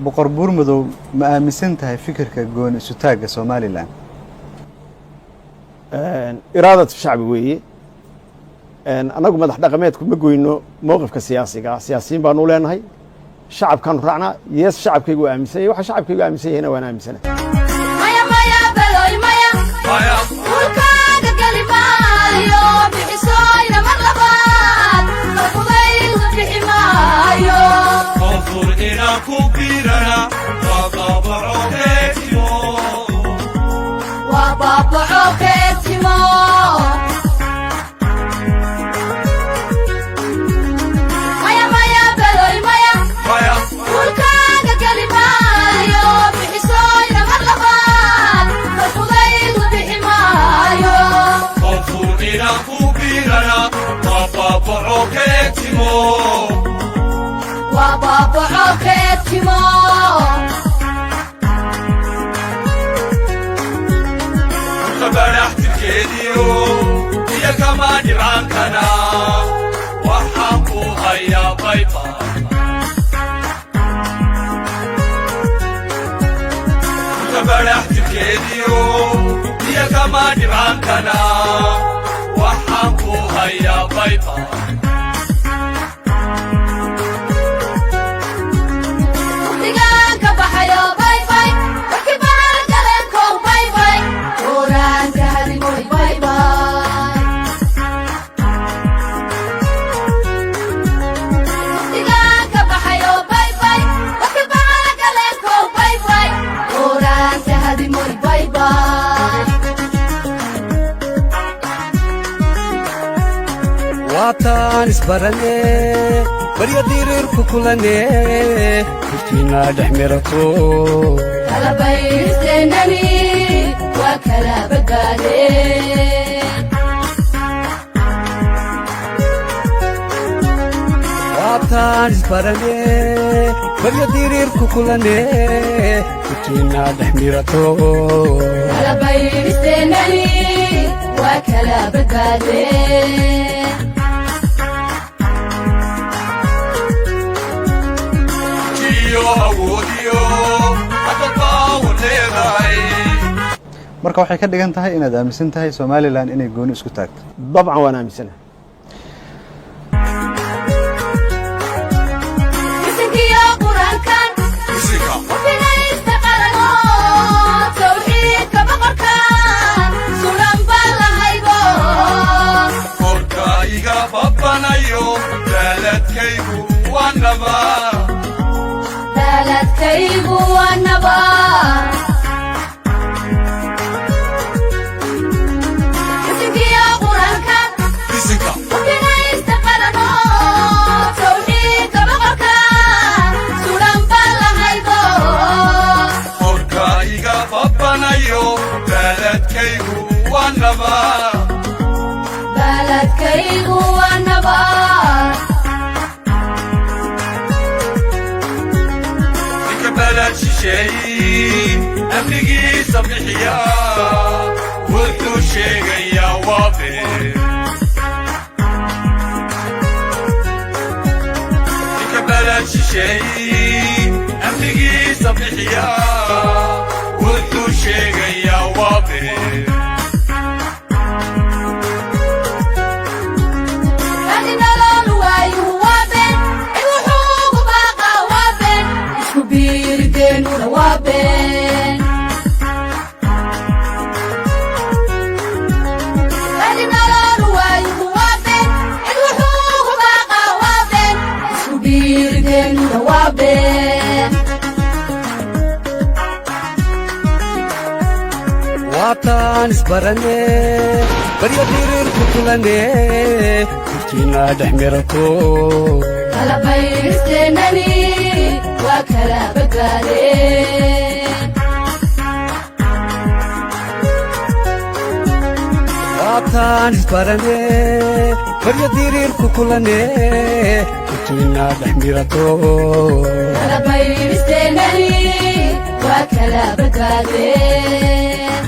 Boqor Buurmadow, ma aaminsan tahay fikirka gooni isutaagga Somaliland? Iraadatu shacbi weeye. Annagu madax dhaqameedku ma goyno mowqifka siyaasiga ah. Siyaasiyiin baanu leenahay, shacabkaanu raacnaa. Yes, shacabkaygu waa aaminsan yahay. Waxa shacabkaygu aaminsan yahayna waan aaminsanahay. Maya, maya, beloy, maya. Dhulkaaga geli maayo, bixisoyna mar labaad farfudaydu bixi maayo. Koonfur inaan ku biirana waa baabaco keetimo. Waa baabaco keetimo. Maya, maya, beloy, maya. Maya. Dhulkaaga geli maayo, bixisoyna mar labaad farfudaydu bixi maayo. Koonfur inaan ku biirana waa baabaco keetimo. Waa baabaco keetimo. Kabadhax tirkeediyo iyo kama dhibcaankana waxaan ku hayaa baybay. Kabadhax tirkeediyo iyo kama dhibcaankana waxaan ku hayaa baybay. Mugdigaan ka baxayo, baybay. Warkii bahal galeenkow, baybay. Quraanka hadimoy, baybay. Mugdigaan ka baxayo, baybay. Warkii bahal galeenkow, baybay. Quraanka hadimoy, baybay. Waataan isbarane, barya diriirku kulane, hurtiina dhex mirato. Kala bayristeenani waa kala badbaadeen. Waataan isbarane, barya diriirku kulane, hurtiina dhex mirato. Kala bayristeenani waa kala badbaadeen. Jiyo awoodiyo hadda baawan leedahay. Marka waxay ka dhigan tahay inaad aaminsan tahay Somaliland inay gooni isku taagto? Dabcan, waan aaminsanahay. Bisinkiyo Qur-aankan. Bisinka. Ubinaysta qarano, tawxiidka boqorkan sulan baa lahaybo. Korka iga babanayo, baaladkaygu waa nabaa. Baaladkaygu waa nabad. Bisinkiyo Qur-aankan. Bisinka. Ubinaysta qarano, tawxiidka boqorkan sulan baa lahaybo. Korka iga babanayo, baaladkaygu waa nabaa. Baaladkaygu waa nabad. Ninka balad shisheeyi amnigiisa bixiya, wuxuu sheegayaa waa been. Ninka balad shisheeyi amnigiisa bixiya, wuxuu sheegayaa waa been. Adi nolol waayuhu waa been, cid wuxuu ugu baaqaa waa been, isku biirideennuna waa been. Adi nolol waayuhu waa been, cid wuxuu ugu baaqaa waa been, isku biirideennuna waa been. Waataan isbarane, barya diriirku kulane, hurtiina dhex mirato. Kala bayristeenani waa kala badbaadeen. Waataan isbarane, barya diriirku kulane, hurtiina dhex mirato. Kala bayristeenani waa kala badbaadeen.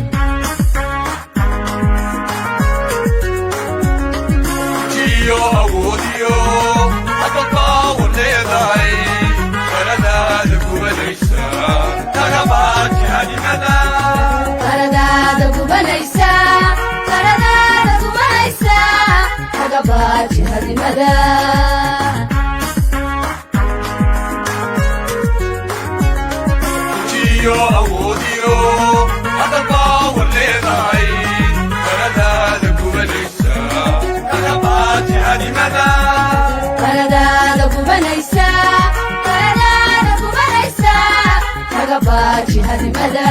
Jiyo awoodiyo hadda baawan leedahay, baladaada gubanayso. Baaji hadimada. Jiyo awoodiyo hadda baawar leedahay, baladaada gubanaysa, kaga baaji hadimada. Baladaada gubanaysa, baladaada gubanaysa, kaga baaji hadimada.